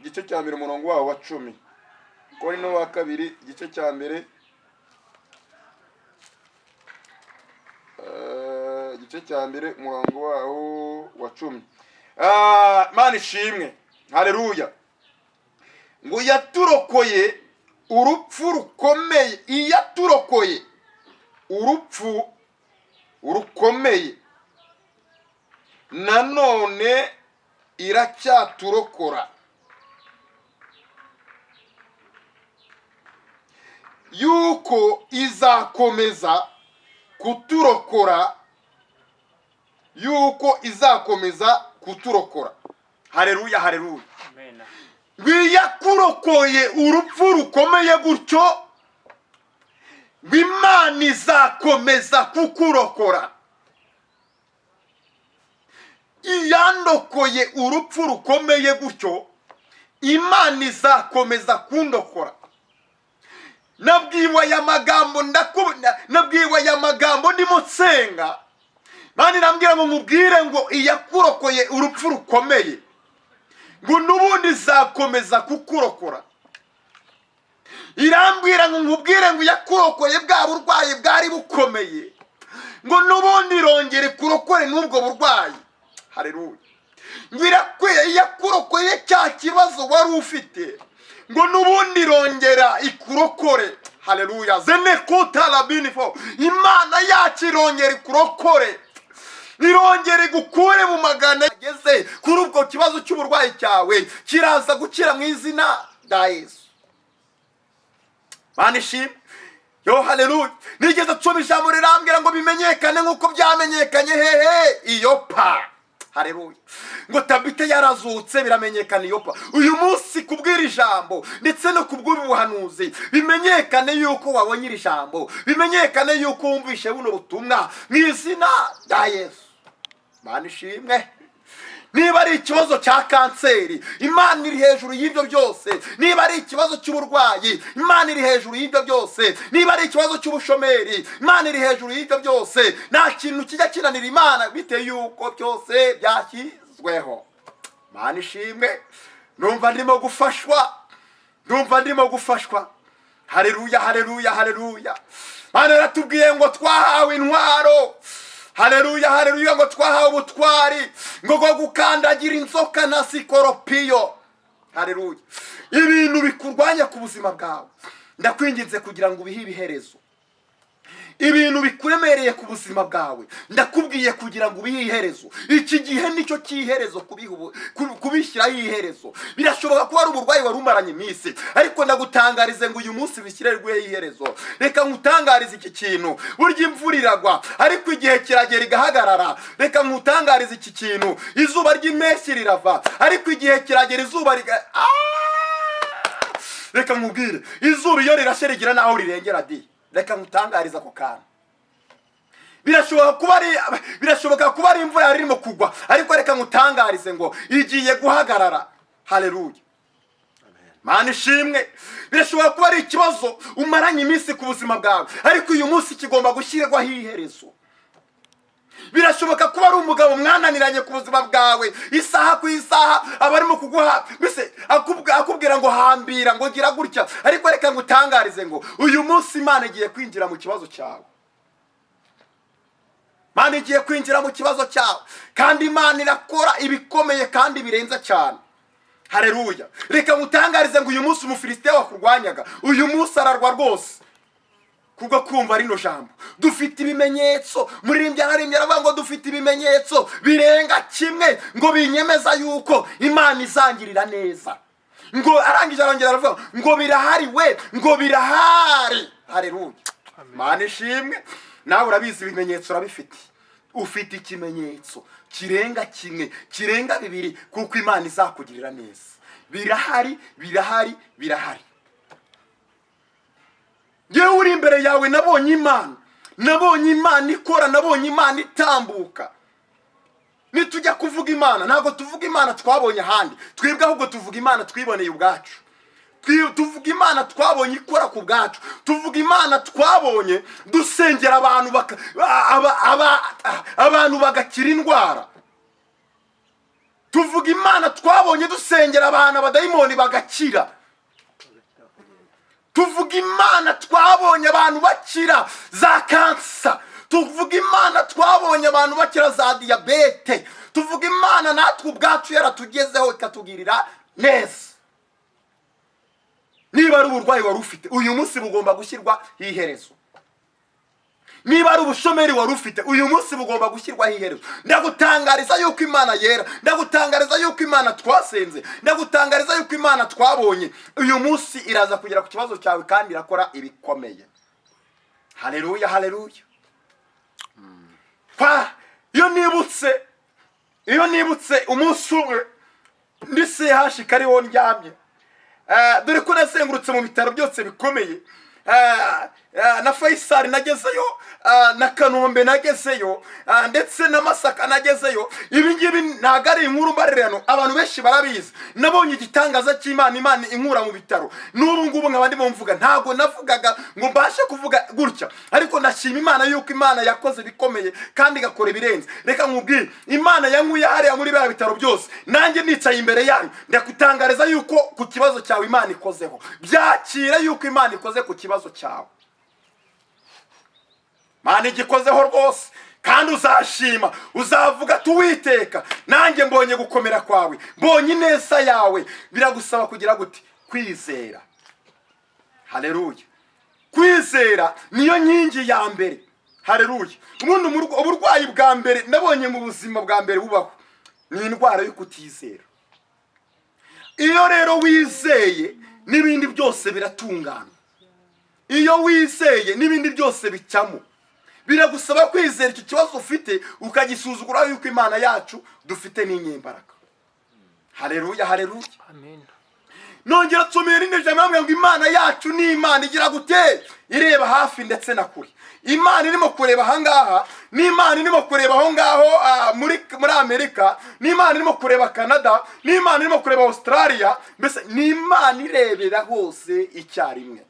igice cya mbere, umurongo wawo wa 10. Korinto wa kabiri igice cya mbere, igice cya mbere umurongo wawo wa 10. Mana ishimwe, haleluya. Ngo yaturokoye urupfu rukomeye, iyaturokoye urupfu rukomeye, nanone iracyaturokora, yuko izakomeza kuturokora, yuko izakomeza kuturokora. Haleluya, haleluya. Amen. Yakurokoye urupfu rukomeye gutyo, ngo Imana izakomeza kukurokora. Iyandokoye urupfu rukomeye gutyo, Imana izakomeza kundokora. Nabwiwe aya magambo, nabwiwe aya magambo ndimo nsenga. Imana irambwira ngo mubwire ngo iyakurokoye urupfu rukomeye, ngo n'ubundi izakomeza kukurokora. Irambwira ngo nkubwire ngo iyakurokoye bwa burwayi bwari bukomeye, ngo n'ubundi irongere ikurokore n'ubwo burwayi. Haleluya. Ngo irakwiye, iyakurokoye cya kibazo wari ufite, ngo n'ubundi irongera ikurokore. Haleluya. Zenekuta labinifo. Imana yacu irongera ikurokore, irongera igukure mu magana ageze kuri ubwo kibazo cy'uburwayi cyawe, kiraza gukira mu izina rya Yesu. Mana ishimwe. Yo haleluya. Nigeze nsoma ijambo rirambwira ngo bimenyekane nk'uko byamenyekanye hehe i Yopa. Haleluya. Ngo Tabita yarazutse, biramenyekana i Yopa. Uyu munsi kubwira ijambo ndetse no kubw'ubu buhanuzi, bimenyekane yuko wabonye iri jambo, bimenyekane yuko wumvishe buno butumwa mu izina rya Yesu. Mana ishimwe. Niba ari ikibazo cya kanseri, Imana iri hejuru y'ibyo byose. Niba ari ikibazo cy'uburwayi, Imana iri hejuru y'ibyo byose. Niba ari ikibazo cy'ubushomeri, Imana iri hejuru y'ibyo byose. Nta kintu kijya kinanira Imana, bitewe yuko byose byashyizweho. Mana ishimwe. Numva ndimo gufashwa, numva ndimo gufashwa. Haleluya, haleluya, haleluya. Mana yaratubwiye ngo twahawe intwaro. Haleluya, haleluya. Ngo twahawe ubutwari ngo bwo gukandagira inzoka na sikoropiyo. Haleluya. Ibintu bikurwanya ku buzima bwawe, ndakwinginze kugira ngo ubihe ibiherezo. Ibintu bikuremereye ku buzima bwawe, ndakubwiye kugira ngo ubihe iherezo. Iki gihe nicyo cy'iherezo, kubishyiraho iherezo. Birashoboka ko hari uburwayi wari umaranye iminsi, ariko ndagutangarize ngo uyu munsi bishyirerweho iherezo. Reka nkutangarize iki kintu, burya imvura iragwa ariko igihe kiragera igahagarara. Reka nkutangarize iki kintu, izuba ry'impeshyi rirava ariko igihe kiragera izuba riga Reka nkubwire, izuba iyo rirashe rigira n'aho rirengera di. Reka nkutangarize ako kantu. Birashoboka kuba ari imvura yari irimo kugwa, ariko reka nkutangarize ngo igiye guhagarara. Haleluya. Mana ishimwe. Birashoboka kuba ari ikibazo umaranye iminsi ku buzima bwawe, ariko uyu munsi kigomba gushyirwaho iherezo. Birashoboka kuba ari umugabo mwananiranye ku buzima bwawe, isaha ku isaha aba arimo kuguha, mbese akubwira ngo hambira, ngo gira gutya, ariko reka ngutangarize ngo uyu munsi Imana igiye kwinjira mu kibazo cyawe. Imana igiye kwinjira mu kibazo cyawe, kandi Imana irakora ibikomeye kandi birenze cyane. Haleluya. Reka ngutangarize ngo uyu munsi Umufilisitiya wakurwanyaga, uyu munsi ararwa rwose kubwo kumva rino jambo. Dufite ibimenyetso. Muririmbyi ararimbye aravuga ngo dufite ibimenyetso birenga kimwe ngo binyemeza yuko Imana izangirira neza. Ngo arangije arongera aravuga ngo birahari we, ngo birahari. Haleluya. Mana ishimwe. Nawe urabizi, ibimenyetso urabifite. Ufite ikimenyetso kirenga kimwe, kirenga bibiri, kuko Imana izakugirira neza. Birahari, birahari, birahari. Yewe uri imbere yawe, nabonye Imana, nabonye Imana ikora, nabonye Imana itambuka. Nitujya kuvuga Imana, ntabwo tuvuga Imana twabonye ahandi, twebwe ahubwo tuvuga Imana twiboneye ubwacu. Tuvuga Imana twabonye ikora ku bwacu. Tuvuga Imana twabonye dusengera abantu abantu bagakira indwara. Tuvuga Imana twabonye dusengera abantu, abadayimoni bagakira. Tuvuga Imana twabonye abantu bakira za kansa. Tuvuga Imana twabonye abantu bakira za diyabete. Tuvuga Imana natwe ubwacu yaratugezeho, ikatugirira neza. Niba ari uburwayi wari ufite, uyu munsi bugomba gushyirwa iherezo. Niba ari ubushomeri wari ufite, uyu munsi bugomba gushyirwaho iherezo. Ndagutangariza yuko Imana yera, ndagutangariza yuko Imana twasenze, ndagutangariza yuko Imana twabonye uyu munsi iraza kugera ku kibazo cyawe kandi irakora ibikomeye. Haleluya, haleluya. Pa iyo nibutse umunsi umwe ndi CHUK ariwo ndyamye, dore ko nazengurutse mu bitaro byose bikomeye, na Faisal nagezeyo, na Kanombe nagezeyo, ndetse na Masaka nagezeyo. Ibi ngibi ntabwo ari inkuru mbarirano, abantu benshi barabizi. Nabonye igitangaza cy'Imana, Imana inkura mu bitaro. N'ubu ngubu nkaba ndimo mvuga, ntabwo navugaga ngo mbashe kuvuga gutya, ariko ndashima Imana yuko Imana yakoze ibikomeye kandi igakora ibirenze. Reka nkubwire, Imana yankuye hariya muri biriya bitaro byose, nanjye nicaye imbere yanyu, ndakutangariza yuko ku kibazo cyawe Imana ikozeho. Byakira yuko Imana ikoze ku kibazo cyawe. Imana igikozeho rwose, kandi uzashima, uzavuga ati: "Uwiteka, nanjye mbonye gukomera kwawe, mbonye ineza yawe." Biragusaba kugira gute? Kwizera. Haleluya. Kwizera niyo nkingi ya mbere. Haleluya. Ubundi uburwayi bwa mbere nabonye mu buzima bwa mbere bubaho ni indwara yo kutizera. Iyo rero wizeye, n'ibindi byose biratungana. Iyo wizeye, n'ibindi byose bicamo. Biragusaba kwizera icyo kibazo ufite, ukagisuzugura, yuko Imana yacu dufite n'inyembaraga. Haleluya, haleluya. Amen. Nongera nsomera irindi jambo bambwira ngo Imana yacu ni Imana igira gute? Ireba hafi ndetse na kure. Imana irimo kureba ahangaha, ni Imana irimo kureba aho ngaho, muri Amerika, ni Imana irimo kureba Canada, ni Imana irimo kureba Australia, mbese ni Imana irebera hose icyarimwe.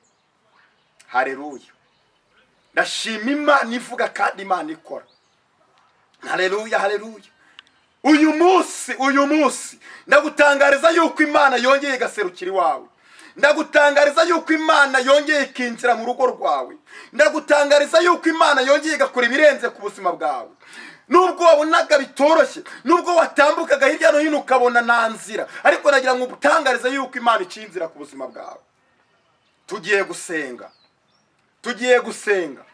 Haleluya. Ndashima Imana ivuga kandi Imana ikora. Haleluya, haleluya. Uyu munsi ndagutangariza yuko Imana yongeye igaserukira iwawe. Ndagutangariza yuko Imana yongeye ikinjira mu rugo rwawe. Ndagutangariza yuko Imana yongeye igakora ibirenze ku buzima bwawe. Nubwo wabonaga bitoroshye, nubwo watambukaga hirya no hino ukabona nta nzira, ariko nagira ngo utangarize yuko Imana iciye inzira ku buzima bwawe. Tugiye gusenga, tugiye gusenga,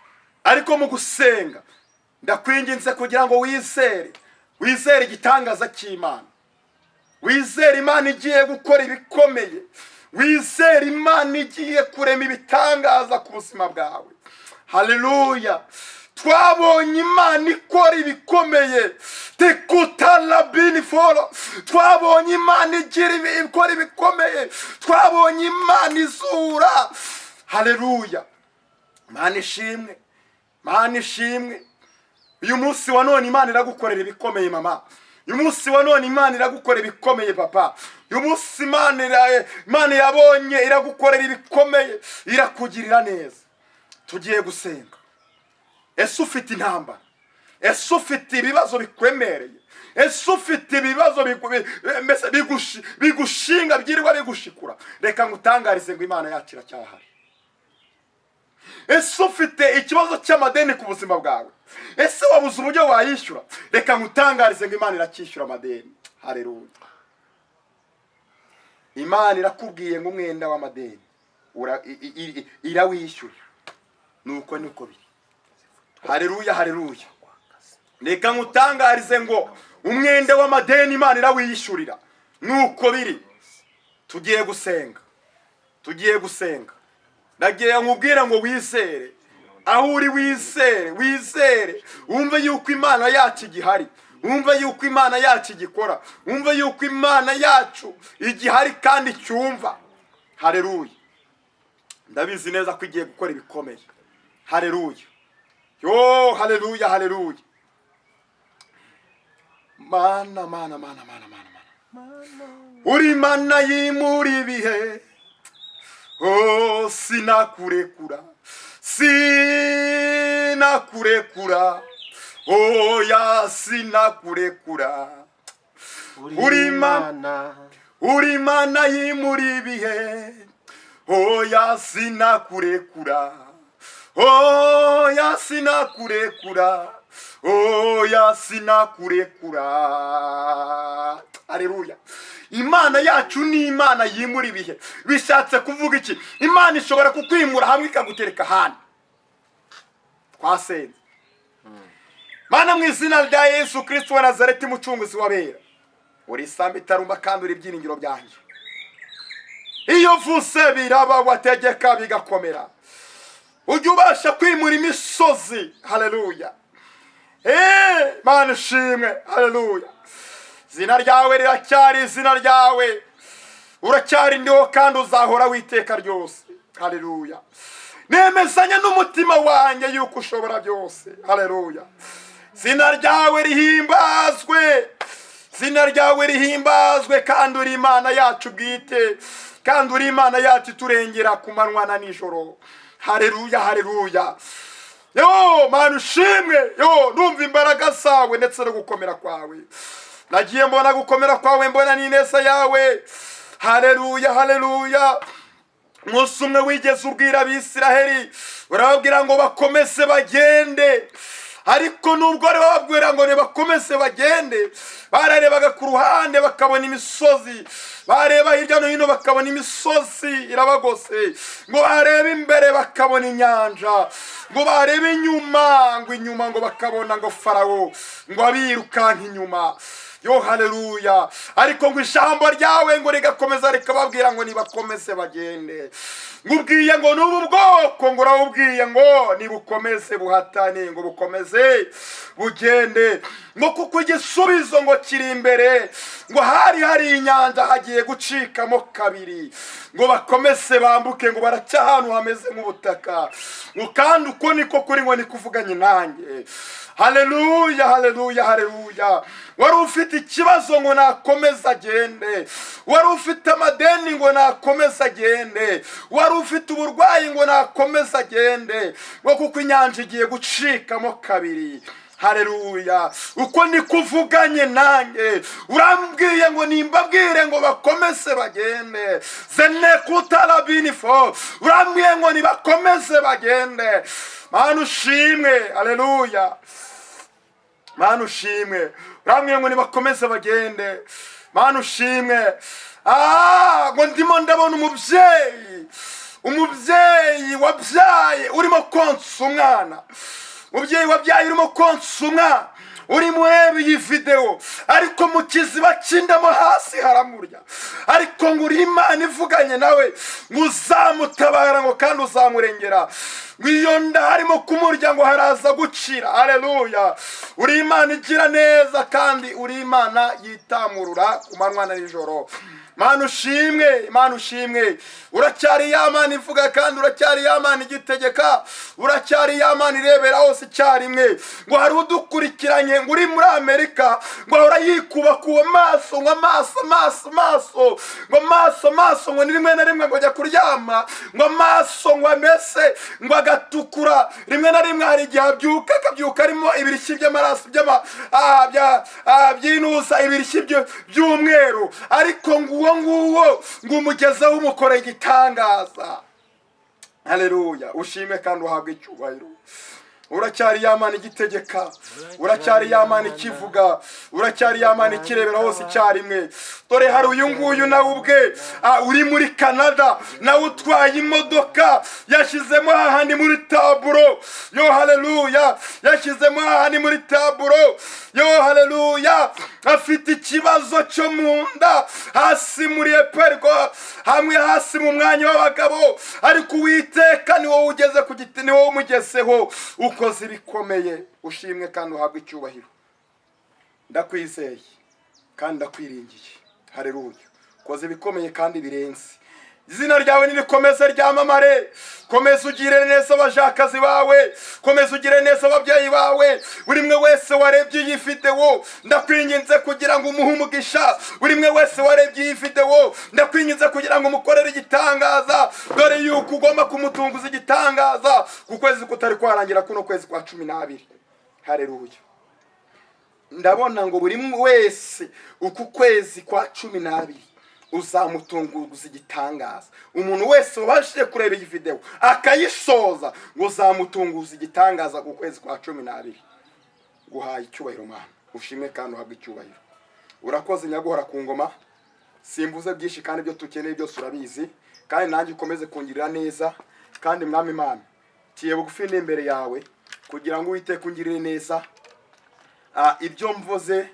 ariko mu gusenga ndakwinginze kugira ngo wizere, wizere igitangaza cy'Imana, wizere Imana igiye gukora ibikomeye, wizere Imana igiye kurema ibitangaza ku buzima bwawe. Haleluya. Twabonye Imana ikora ibikomeye tekutarabini foro. Twabonye Imana igira ikora ibikomeye. Twabonye Imana izura. Haleluya. Imana ishimwe, Imana ishimwe. Uyu munsi wa none Imana iragukorera ibikomeye, mama. Uyu munsi wa none Imana iragukorera ibikomeye, papa. Uyu munsi Imana yabonye iragukorera ibikomeye, irakugirira neza. Tugiye gusenga. Ese ufite intambara? Ese ufite ibibazo bikwemereye? Ese ufite ibibazo mbese bigushinga, byirirwa bigushikura? Reka ngutangarize ngo Imana yacu iracyahari. Ese ufite ikibazo cy'amadeni ku buzima bwawe? Ese wabuze uburyo wayishyura? Reka ngutangarize ngo Imana iracyishyura amadeni. Hareruya. Imana irakubwiye ngo umwenda w'amadeni irawishyura. Nuko niko biri. Hareruya, hareruya. Reka ngutangarize ngo umwenda w'amadeni Imana irawiyishyurira. Nuko biri. Tugiye gusenga, tugiye gusenga. Ndagiye nkubwira ngo wizere aho uri, wizere, wizere, wumve yuko Imana yacu igihari, wumve yuko Imana yacu igikora, wumve yuko Imana yacu igihari kandi cyumva. Hareruya. Ndabizi neza ko igiye gukora ibikomeye. Hareruya. Yo, hareruya, hareruya. Mana, Mana, Mana, Mana, Mana, Mana, uri Mana yimura ibihe. Oh, sinakurekura, sinakurekura, oya, sinakurekura. Uri Imana, uri Imana yimura ibihe. Oya, sinakurekura, oya, sinakurekura, oya, sinakurekura. Aleluya! Imana yacu ni Imana yimura ibihe. Bishatse kuvuga iki? Imana ishobora kukwimura hamwe ikagutereka ahandi. Twasenze. Mana, mu izina rya Yesu Kristo wa Nazareti, Mucunguzi w'abera, uri isambu itarumba kandi uri ibyiringiro byanjye. Iyo uvuze biraba, wategeka bigakomera. Ujya ubasha kwimura imisozi. Haleluya! Eee, Mana ishimwe! Haleluya! Izina ryawe riracyari izina ryawe, uracyari ndiho kandi uzahora witeka ryose. Haleluya! Nemezanya n'umutima wanjye yuko ushobora byose. Haleluya! Izina ryawe rihimbazwe, izina ryawe rihimbazwe. Kandi uri Imana yacu bwite, kandi uri Imana yacu iturengera ku manywa na nijoro. Haleluya, haleluya! Yo, Mana ushimwe! Yo, numva imbaraga zawe ndetse no gukomera kwawe. Nagiye mbona gukomera kwawe, mbona n'ineza yawe. Haleluya, haleluya! Umunsi umwe wigeze ubwira Abisiraheli, urababwira ngo bakomeze bagende. Ariko nubwo bari bababwira ngo nibakomeze bagende, bararebaga ku ruhande bakabona imisozi, bareba hirya no hino bakabona imisozi irabagose, ngo barebe imbere bakabona inyanja, ngo barebe inyuma, ngo inyuma ngo bakabona ngo Farawo ngo abirukanka inyuma. Yo, haleluya! Ariko ngo ijambo ryawe ngo rigakomeza rikababwira ngo nibakomeze bagende. Ngubwiye ngo n'ubu bwoko ngo urabubwiye ngo nibukomeze buhatane, ngo bukomeze bugende, ngo kuko igisubizo ngo kiri imbere. Ngo hari hari inyanja hagiye gucikamo kabiri, ngo bakomeze bambuke, ngo baraca ahantu hameze nk'ubutaka. Ngo kandi uko niko kuri ngo nikuvuganye nanjye. Haleluya, haleluya, haleluya! Wari ufite ikibazo ngo nakomeze agende, wari ufite amadeni ngo nakomeze agende, wari ufite uburwayi ngo nakomeze agende, ngo kuko inyanja igiye gucikamo kabiri. Haleluya! Uko niko uvuganye nanjye, urambwiye ngo nimbabwire ngo bakomeze bagende. Zene kutarabinifo, urambwiye ngo nibakomeze bagende. Mana ushimwe! Haleluya! Mana ushimwe! Urambwiye ngo nibakomeze bagende. Mana ushimwe! Ngo ndimo ndabona umubyeyi, umubyeyi wabyaye urimo konsa umwana, umubyeyi wabyaye urimo konsa umwana, urimo ureba iyi videwo, ariko mu kiziba cy'indamo hasi haramurya. Ariko ngo uri Imana ivuganye nawe, ngo uzamutabara, ngo kandi uzamurengera, ngo iyo nda harimo kumurya ngo haraza gukira. Aleluya! Uri Imana igira neza, kandi uri Imana yitamurura ku manywa na nijoro. Mana ushimwe, Mana ushimwe! Uracyari ya Mana ivuga, kandi uracyari ya Mana igitegeka, uracyari ya Mana irebera hose icyarimwe. Ngo hari udukurikiranye ngo uri muri Amerika, ngo ahora yikuba ku maso, ngo amaso, amaso, amaso, ngo amaso, amaso, ngo ni rimwe na rimwe ngo ajya kuryama ngo amaso ngo amese ngo agatukura. Rimwe na rimwe hari igihe abyuka, akabyuka arimo ibirishyi by'amaraso by'inusa, ibirishyi by'umweru. Ariko ngo uwo nguwo ngo umugezeho umukoreye igitangaza. Haleluya! Ushime kandi uhabwe icyubahiro. Uracyari ya Mana igitegeka, uracyari ya Mana ikivuga, uracyari ya Mana ikirebera hose icyarimwe. Dore hari uyu nguyu nawe ubwe uri muri Canada, nawe utwaye imodoka, yashyizemo hahandi muri taburo. Yo, haleluya! Yashyizemo hahandi muri taburo. Yo, haleluya! Afite ikibazo cyo mu nda hasi muri eperwa hamwe hasi mu mwanya w'abagabo. Ariko Uwiteka, ni wowe ugeze ku giti, ni wowe umugezeho ukoze ibikomeye. Ushimwe kandi uhabwe icyubahiro. Ndakwizeye kandi ndakwiringiye. Haleluya! Ukoze ibikomeye kandi birenze. Izina ryawe nirikomeze ryamamare. Komeza ugire neza abajakazi bawe, komeza ugire neza ababyeyi bawe. Buri mwe wese warebye iyi videwo, ndakwinginze kugira ngo umuhe umugisha. Buri mwe wese warebye iyi videwo, ndakwinginze kugira ngo umukorere igitangaza. Dore yuko ugomba kumutunguza igitangaza ku kwezi kutari kwarangira, kuno kwezi kwa 12. Haleluya! Ndabona ngo buri wese uku kwezi kwa 12 uzamutunguza igitangaza. Umuntu wese wabashije kureba iyi videwo akayisoza, ngo uzamutunguza igitangaza ku kwezi kwa 12. Guhaye icyubahiro, Mana, ushimwe kandi uhabwe icyubahiro. Urakoze, nyaguhora ku ngoma. Simvuze byinshi, kandi ibyo tukeneye byose urabizi, kandi nanjye ukomeze kungirira neza. Kandi Mwami Imana, ciye bugufi n'imbere yawe kugira ngo Uwiteka ungirire neza. Ibyo mvuze,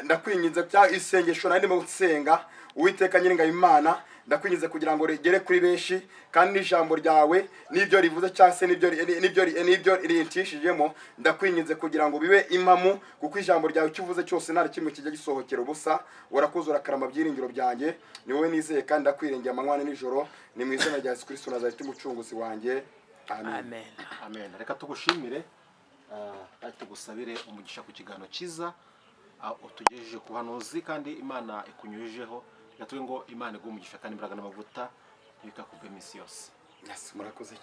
ndakwinginze, bya isengesho nari ndimo nsenga, Uwiteka Nyiringabo Imana, ndakwinginze kugira ngo rigere kuri benshi, kandi n'ijambo ryawe n'ibyo rivuze cyangwa se n'ibyo rincishijemo, ndakwinginze kugira ngo bibe impamu, kuko ijambo ryawe icyo uvuze cyose nta na kimwe kijya gisohokera ubusa. Urakuze, urakarama. Byiringiro byanjye ni wowe nizeye, kandi ndakwirengera amanywa nijoro. Ni mu izina rya Yesu Kristo Nazareti, umucunguzi wanjye, amen. Amen. Amen. Reka tugushimire, kandi tugusabire umugisha ku kiganiro cyiza utugejeje ku buhanuzi kandi Imana ikunyujijeho. Reka tuve ngo Imana iguhe umugisha kandi imbaraga n'amavuta ntibikakuve iminsi yose. Yes, murakoze cyane.